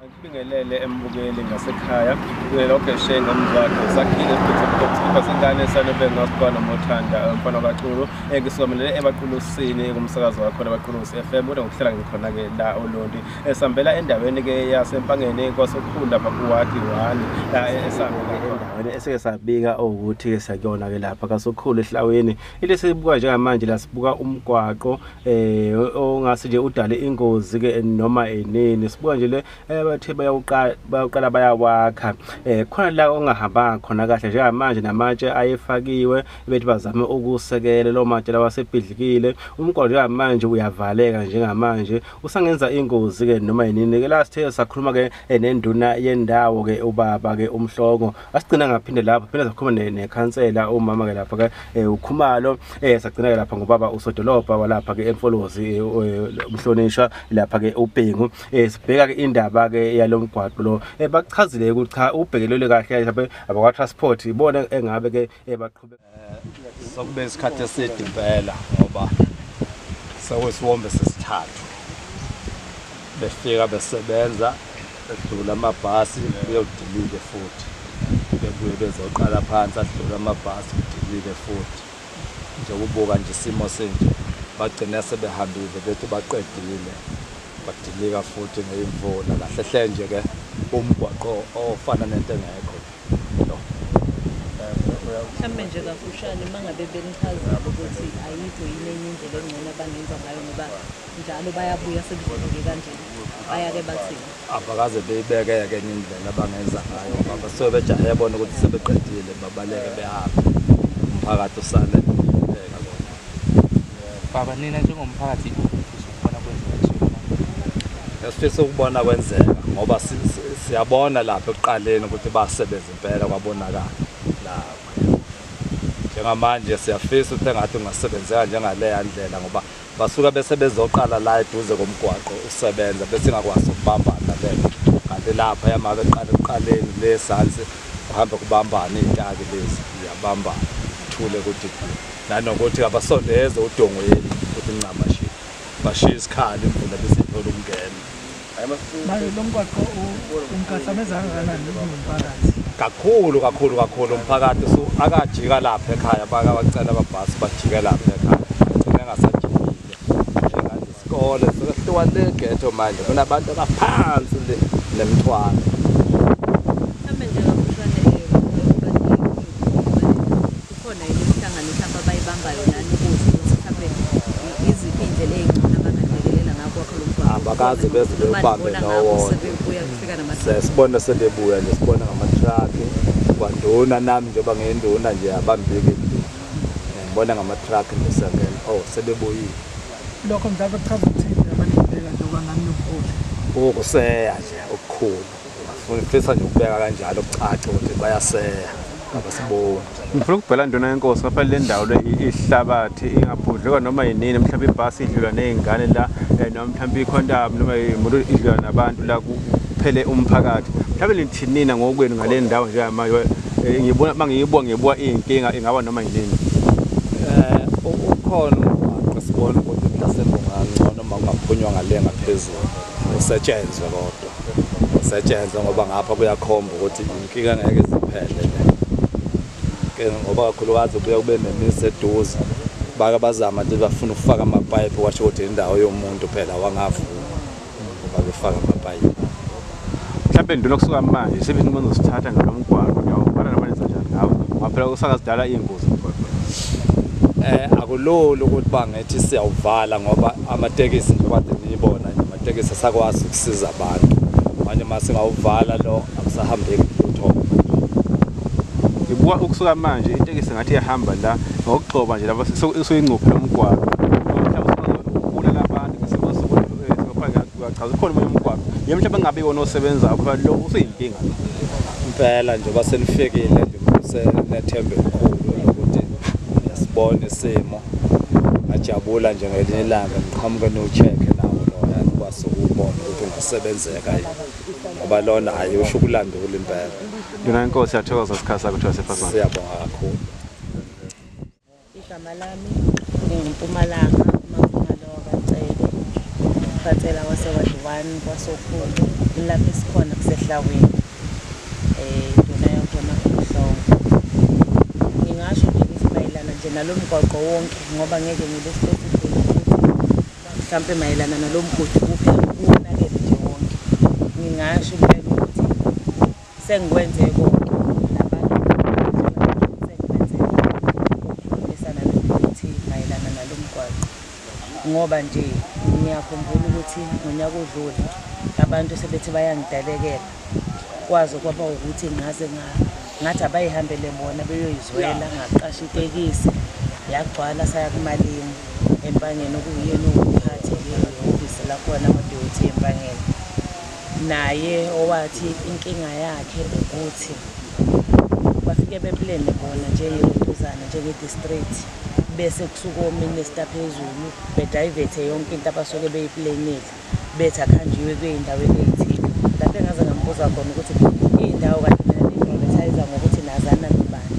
Ngibingelele embukeli ngasekhaya kulokho ngomzwakhe sakhile futhi singane sanobe ngasibona mothanda umfana kaCulu ngisukamelele ebaqulusini kumsakazo wakho Abaqulusi FM kodwa ngokuhlala ngikhona ke la oLondi esambela endaweni ke yaseMpangeni kwaSokhulu lapha kuwadi 1 la esambela endaweni eseke sabika ukuthi ke siyakuyona ke lapha kaSokhulu ehlaweni ile sibuka njengamanje la sibuka umgwaqo ongase nje udale ingozi ke noma enini sibuka nje le bathe bayaqala bayawakha khona la ongahambanga khona kahle njengamanje namatshe ayefakiwe bethi bazame ukusekela lo matshe lawa asebhidlikile umgwaqo njengamanje uyavaleka njengamanje usangenza ingozi ke noma yinini ke la sithe sakhuluma ke nenduna yendawo ke ubaba ke uMhlongo asigcina ngaphinde lapha phela sakhuluma nekhansela umama ke lapha ke uKhumalo sagcina ke lapha ngobaba usodolobha walapha ke eMfolozi umhlonishwa lapha ke uBhengu sibheka ke indaba ke yalomgwaqo lo bakuchazile ukuthi cha ubhekelele kahle mhlawumbe abakwa transport ibona engabe ke baqhubeka sokube isikhathi eside impela ngoba sewesiwombe sesithathu befika besebenza bedlula amabhasi beyodilike futhi bebuye bezoqala phansi adlula amabhasi kudilike futhi nje kubuka nje isimo senje bagcina sebehambile bethi baqedile badilika futhi ngeyimvula kahle hle nje ke umgwaqo ofana nento engekho lo. Mhlawumbe nje kafushane mangabe benichazile ukuthi ayikho yini enye indlela engcono abangenza ngayo ngoba njalo bayabuya sekudluleke kanje bayake bathini abakaze beyibeke-ke enye indlela abangenza ngayo ngoba basuke bejahe bona ukuthi sebeqedile babaleke behambe umphakathi usale bheka bona. Baba nina njengomphakathi sifisa ukubona kwenzeka ngoba siyabona lapha ekuqaleni ukuthi basebenza impela kwabonakala lapha njengamanje siyafisa ukuthi engathi ungasebenzeka njengaleya ndlela ngoba basuka bese bezoqala la eduze komgwaqo usebenza bese ingakwazi ukubambana le kanti lapha yama beqala ekuqaleni le sansi kuhambe kubambana iy'taki lezi ziyabambana thule ukuthi nanokuthi abasondeze udongweni ukuthi ncamashi bashiye isikhala imvula bese ithola ukungena. Manje lo mgwaqo umkhahlameza kangakanani umphakathi? Kakhulu kakhulu kakhulu umphakathi akajika lapha ekhaya bacela amabhasi bajike lapha ekhaya gcine engasajikile njengathi isikole sekehluka le ghetto manje kunabantu abaphansi le nemithwalo. Mhlawumbe nje kafushane kukhona yini imihlangano mhlawumbe abayibambayo nani ukuze ukuthi mhlawumbe iziphi iy'ndlela ey'ngcono abangabhekelela ngakho kwakho lo mgwaqo? Abakaze beze bewubambe nowodwa sesibona sebebuya nje sibona ngamatraki kwanduna nami njengoba ngiyinduna nje abambiki ngibona ngamatraki nje sengena oh sebebuyile. Lokho mhlawumbe kuchaza ukuthini abanibheka njengoba nani nobuholi? Ukuseya nje okukhulu ngifisa nje ukubeka kanjalo kucace ukuthi bayaseya abasiboni. Ngifuna ukubhela nduna yenkosi ngapha le ndawo le ihlabathi ingabhudleka noma yinini mhlawumbe ibhasi idlula nezingane la noma mhlawumbe ikhontamu noma imoto idlula nabantu la kuphele umphakathi mhlawumbe nithinina ngokwenu ngale ndawo njengamanje ngibona mangiyibuka inkinga ingaba noma yinini. Ukhona umgwaqo sibona ukuthi mhlasimbe ungangcono uma ungaphunywa ngale ngaphezulu usetshenzwe kodwa usetshenzwe ngoba ngapha kuyakhomba ukuthi inkinga ngeke ziphele le ngoba kakhulukazi kubuye kube nemisi eduze bake bazama nje bafuna ukufaka amapayipi kwasho ukuthi indawo yomuntu phela wangavuma ngoba befaka amapayipi. Mhlawumbe nduna kusuka manje siphi isinqumo enizosithatha ngalo mgwaqo niyawubhala noma nenza njani ngawo ngoba phela kusakazidala iy'ngozi umgwaqo? Akulula ukuthi bangithi siyawuvala ngoba amatekisi nje kade niyibona nje amatekisi asakwazi ukusiza abantu manje uma singawuvala lo akusahambeki lutho. Ngibuka ukusuka manje itekisi ngathi iyahamba la ngokugxoba nje lapha usuyingcuphe lomgwaqo mhlawumbe ubulala abantu ngesimo sokuthi chaza ukhona omunye umgwaqo yebo mhlawumbe ngabe iwona osebenzayo phela lo usuyinkinga impela njengoba senifikile nje senethemba elikhulu lokuthi siyasibona isimo ngajabula nje ngelinye ilanga ngiqhamuke niwu-check-e nawo lona nikwazi ukuwubona ukuthi ungasebenzeka yini ngoba lona hhayi usho ukulandula impela. Nduna yenkosi siyathokoza isikhathi sakho kuthiwa sefasana. Siyabonga kakhulu. Igama lami nginguMpumalanga uMakhumalo wakaCele, ukhansela wase-Ward 1 kwaSokhulu. Lapho esikhona kusehlaweni yona yonke emahlongo. Ngingasho nje ngithi mayelana nje nalo mgwaqo wonke ngoba ngeke ngibe specific ukuthi mhlampe mayelana nalo mgodi kuphela kuwonakele nje wonke. Ngingasho impela ukuthi sengikwenze konke nabantu sengikwenze ukukhulumisana nokuthi mayelana nalo mgwaqo ngoba nje ngiyakhumbula ukuthi ngonyaka odlule abantu sebethi bayangidalekela kwazo kwaba ukuthi ngaze ngathi abayihambele bona beyoyizwela ngaqasha itekisi yagcwala saya kuMalinga eMpangeni okuyena umphathi ehhovisi lakhona kwa-DOT eMpangeni naye owathi inkinga yakhe ukuthi bafike beplane bona njengelokuzana njenge-district bese kusuka ominister phezulu bediverte yonke into abasuke beyiplanile bethi akhanjiwe kwey'ndaweni ey'thile. Lapho engaze ngambuza khona ukuthi iy'ndawo kanti mina niyi-prioritize ngokuthi nazana nobani,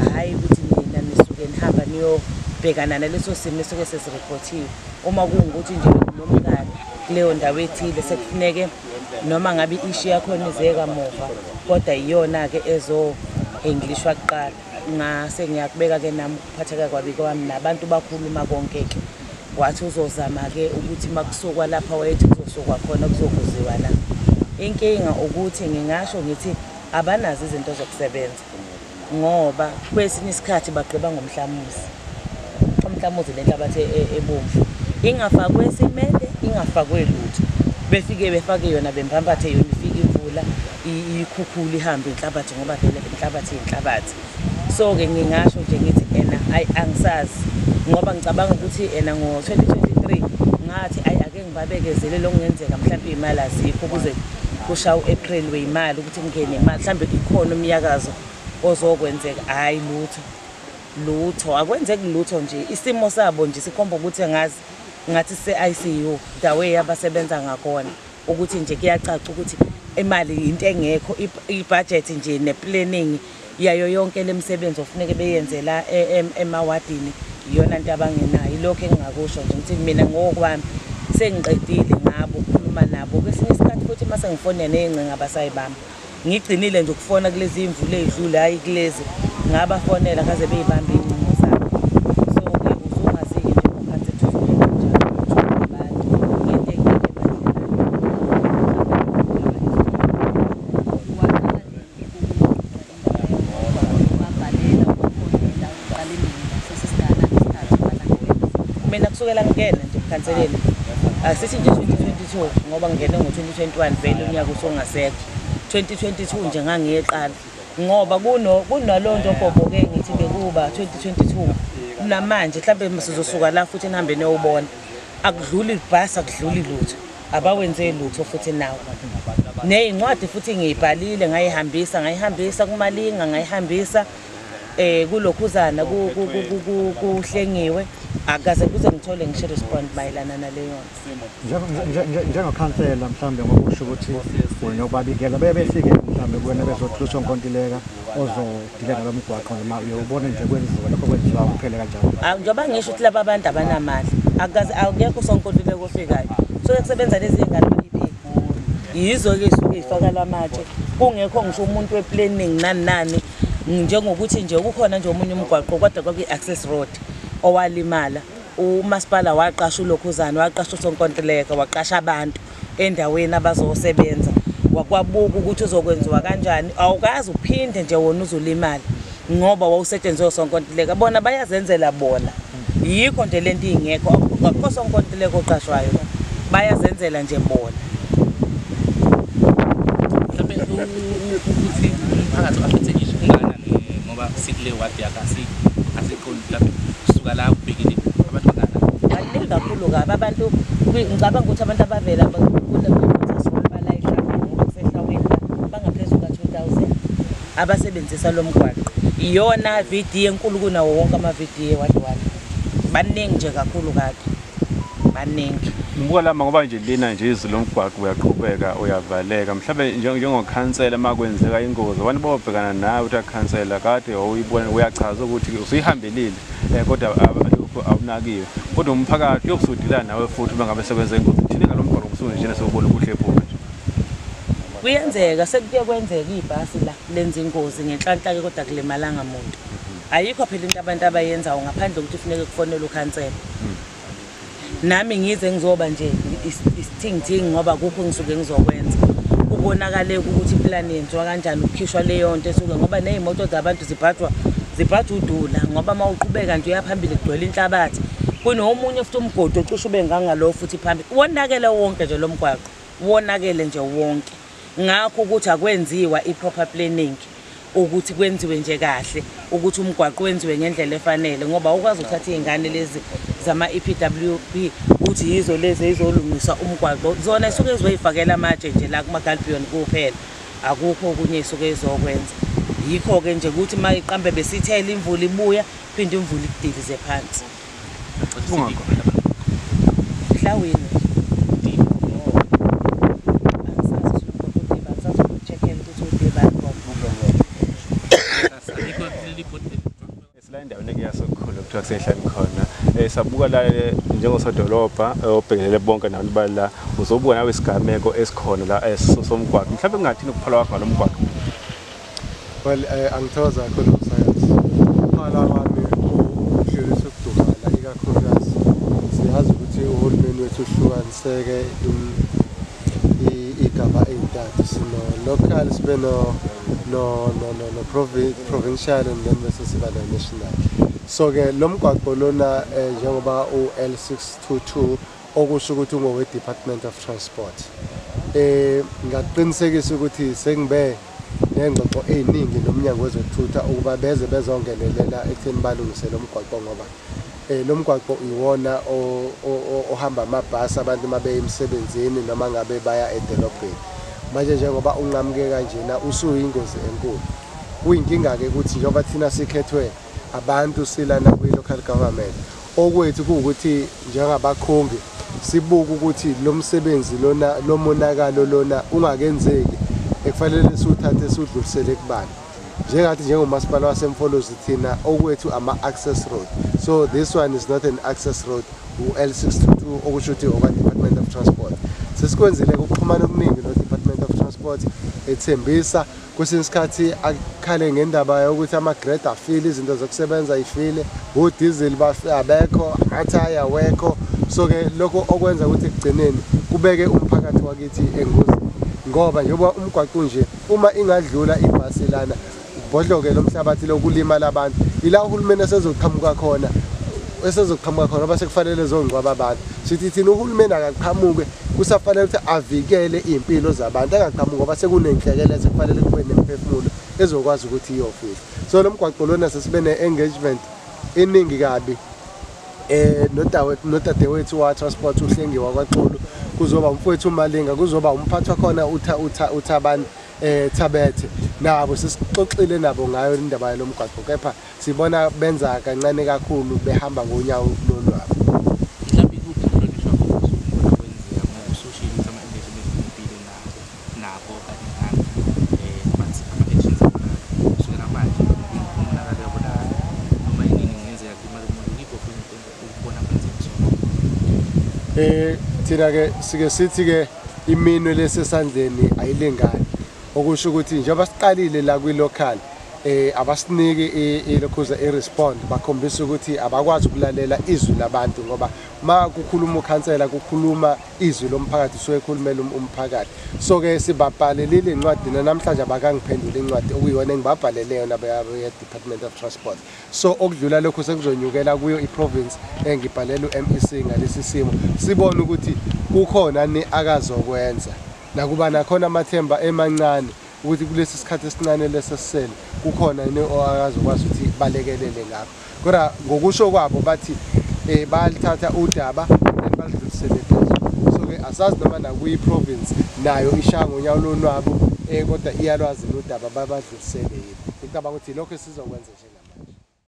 hhayi ukuthi nina nisuke nihamba niyobhekana naleso simo esuke sesiripothiwe. Uma kuwukuthi nje nomngani kuleyo ndawo ethile sekufuneke noma ngabe i-issue yakhona ize kamuva kodwa iyona-ke ezo-englishwa kuqala. Ngase ngiyakubeka-ke nami ukuphatheka kwabi kwami nabantu bakhuluma konke-ke. Wathi uzozama-ke ukuthi makusukwa lapha wayethi kuzosukwa khona kuzokuziwa la. Inkinga ukuthi ngingasho ngithi abanazo izinto zokusebenza ngoba kwesinye isikhathi bagqiba ngomhlamuzi. Umhlamuzi le nhlabathi ebomvu ingafakwe simende, ingafakwe lutho. Befike befake yona bempambathe yona ifike imvula ikhukhula ihambe inhlabathi ngoba vele inhlabathi inhlabathi. So-ke ngingasho nje ngithi ena ayi angisazi ngoba ngicabanga ukuthi ena ngo-2023 ngathi ayi ake ngibabekezele lokungenzeka mhlawumbe iy'mali azikho kuze kushaye u-April wey'mali ukuthi kungene imali mhlawumbe ikhona umyakazo ozokwenzeka. Hhayi lutho lutho, akwenzeki lutho nje. Isimo sabo nje sikhomba ukuthi ngazi ngathi se-ICU the way abasebenza ngakhona ukuthi nje kuyacaca ukuthi imali into engekho, i-budget nje ne-planning yayo yonke lemisebenzi ofuneke beyenze la emawadini iyona into abangenayo. Ilokho engingakusho nje ngithi mina ngokwami sengiqedile ngabo ukukhuluma nabo. Kwesinye isikhathi futhi mase ngifone ney'ngcingo abasayibamba ngigcinile nje ukufona kulezi imvula ey'dlule hhayi kulezi ngabafonela ngaze beyibambe iy'ncingo zabo. So-ke usungazi-ke njengophathi uzoyenza njalo abantu ngento engekho mina kusukela ngingena nje ebukhanseleni asithi nje 2022 ngoba ngingene ngo-2021 vele unyaka usungasekho. 2022 nje ngangiyeqala ngoba kunaloo nto bhobhoke ngithi bekuba 2022 namanje mhlawumbe sizosuka la futhi nihambe niyobona akudluli ibhasi akudluli lutho abawenze lutho futhi nawo. Ney'ncwadi futhi ngiyibhalile ngayihambisa kuMalinga ngayihambisa kulokhuzana kuhlengiwe akaze kuze ngithole ngisho respond mayelana naleyo nto. Njengokhansela mhlambe ngokusho ukuthi wena ubabikela bebe befike mhlambe kuwena bezothula sonkontileka ozodileka lo mgwaqo noma uyobona nje kwenziwa lokho kwenziwa kuphele kanjalo. Njengoba ngisho ukuthi laba bantu abanamali akaze akekho sonkontileka ofikayo so kusebenza lezi ngane ba-EP yizo-ke isuke ifaka lamatshe kungekho ngisho umuntu we-planning nani nani njengokuthi nje kukhona nje omunye umgwaqo kodwa kwakuyi-access road owalimala umasipala waqasha ulokhuzana waqasha usonkontileka waqasha abantu endaweni abazosebenza wakwabuka ukuthi uzokwenziwa kanjani. Awukazi uphinde nje wona uzolimala ngoba wawusetshenziswa usonkontileka bona bayazenzela bona yikho nje lento ingekho akukho sonkontileka oqashwayo bayazenzela nje bona. Mhlawumbe ukuthi umphakathi u-affectekile ungakanani ngoba sikule wadi yakhe asiqondi mhlawumbe kusuka la ubhekile abantu bangakanani? Baningi kakhulu kabi abantu. Ngicabanga ukuthi abantu abavela bala eHlaweni ngoba kuseHlaweni bangaphezu ka-2000 abasebenzisa lo mgwaqo. Iyona VD enkulu kunawo wonke ama-VD ewadi one. Baningi nje kakhulu kabi, baningi. Ngibuka lama ngoba nje lena nje izulu lomgwaqo uyaqhubeka uyavaleka mhlawumbe njengokhansela uma kwenzeka ingozi abantu bobhekana nawe uthi akhansela kade uyibona uyachaza ukuthi usuyihambelile kodwa alukho awunakiwe kodwa umphakathi uyobusudila nawe futhi uma ngabe sekwenza ingozi thina ngalo mgwaqo usuke nje sewubona ukuhlephuka nje. Kuyenzeka sekuye kwenzeka ibhasi la lenza ingozi ngenhlanhla ke kodwa kulimalanga muntu. Ayikho phela into abantu abayenzayo ngaphandle kokuthi kufuneke kufonele ukhansela. Nami ngize ngizoba nje isithingithingi ngoba kukho ngisuke ngizokwenza. Kubonakale ukuthi iplan yenziwa kanjani ukukhishwa leyo nto esuke ngoba nezimoto zabantu ziphathwa udula ngoba mawuqhubeka nje uyaphambili kugcwele inhlabathi. Kunomunye futhi umgodi ocishe ube ngangalo futhi phambili. Wonakele wonke nje lo mgwaqo. Wonakele nje wonke. Ngakho ukuthi akwenziwa i-proper planning ukuthi kwenziwe nje kahle ukuthi umgwaqo wenziwe ngendlela efanele ngoba ukwazi ukuthatha izingane lezi zama EPWP uthi yizo lezi ezolungisa umgwaqo zona isuke izoyifakela amatshe nje la kuma Galbion kuphela akukho okunye isuke izokwenza. Yikho ke nje ukuthi mayiqambe besithela imvula ibuya phinde imvula ikudilize phansi. Mhlawini Sila endaweni yasokhulu kuthiwa kusehlani khona sabuka la njengosodolobha obhekelele bonke nabantu bala uzobuka nawe isigameko esikhona la somgwaqo mhlawumbe kungathini ukuphala kwakho ngalomgwaqo. Well, angithokoza kakhulu umsakazi. Ukuphala kwami ukudlulisa ukudumala ikakhulukazi siyazi ukuthi uhulumeni wethu uhlukaniseke igaba ey'ntathu sino local sibe no provincial and then bese siba national. So ke lo mgwaqo lona njengoba u-L622 okusho ukuthi ungowe Department of Transport. Ngaqinisekisa ukuthi sengibe nengxoxo eziningi nomnyango wezokuthutha ukuba beze bezongenelela ekutheni balungise lo mgwaqo ngoba lo mgwaqo iwona ohamba amabhasi abantu mabeya emsebenzini noma ngabe baya edolobheni. Manje njengoba unqamuke kanjena usuyingozi enkulu. Kuyinkinga-ke ukuthi njengoba thina sikhethwe abantu silana kwi-local government okwethu kuwukuthi njengabakhongi sibuke ukuthi lo msebenzi lona lo monakalo lona ungakenzeki ekufanele siwuthathe siwudlulisele kubani. Njengathi njengomasipala waseMfolozi thina okwethu ama-access road. So this one is not an access road, u-L622 okusho ukuthi okwa-Department of Transport. Sesikwenzile ukuxhumana okuningi no-Department of Transport ethembisa kwesinye isikhathi akhale ngendaba yokuthi ama-grade afile, izinto zokusebenza ifile, udizili abekho, amathaya awekho. So-ke lokho okwenza ukuthi ekugcineni kubeke umphakathi wakithi engozini ngoba njengoba umgwaqo nje uma ingadlula ibhasi lana ubhodloke lo mhlabathi lokulimala abantu ila uhulumeni esezoqhamuka khona base kufanele zongcwaba abantu. Sithi thina uhulumeni akaqhamuke kusafanele ukuthi avikele impilo zabantu angaqhamuki ngoba sekunenhlekelele sekufanele kube nemphefumulo ezokwazi ukuthi iyofika. So lo mgwaqo lona sesibe ne-engagement eningi kabi nodadewethu wa-transport uHlengiwa kwaXulu, kuzoba umfowethu uMalinga, kuzoba umphathi wakhona uThabani Thabethe. Nabo sesixoxile nabo ngayo indaba yalo mgwaqo kepha sibona benza kancane kakhulu behamba ngonyawo lolwabo. Mhlawumbe ikuphi ukuhlonishwa kokubona kwenzeka ngoba usushilo ukuthi ama-engagement empilo nabo kanye nani but ama-actions kusukela manje umonakalo uyabonakala noma yini kungenzeka kulimale umuntu yikho futhi ukubona kwenzeka so. Thina ke sike sithi ke iminwe lesesandleni ayilingani. Okusho ukuthi njengoba siqalile la kwi-local abasiniki ilokhuza i-respond bakhombisa ukuthi abakwazi ukulalela izwi labantu ngoba ma kukhuluma ukhansela kukhuluma izwi lomphakathi usuke ekhulumela umphakathi. So ke sibabhalelile incwadi namhlanje abakangiphendula incwadi okuyiyona engibabhalele yona ye-Department of Transport. So okudlula lokhu sekuzonyukela kuyo i-province engibhalela u-MEC ngalesi simo sibone ukuthi kukhona ni akazokwenza nakuba nakhona amathemba emancane ukuthi kulesi sikhathi esincane lesesisele kukhona yini akazokwazi ukuthi balekelele ngakho. Kodwa ngokusho kwabo bathi bayalithatha udaba then balidlulisele phezulu. So ke asazi noma nakuyi province nayo ishaya ngonyawo lonwabo kodwa iyalwazi nodaba babadlulisele yini. Ngicabanga ukuthi lokho esizokwenza nje.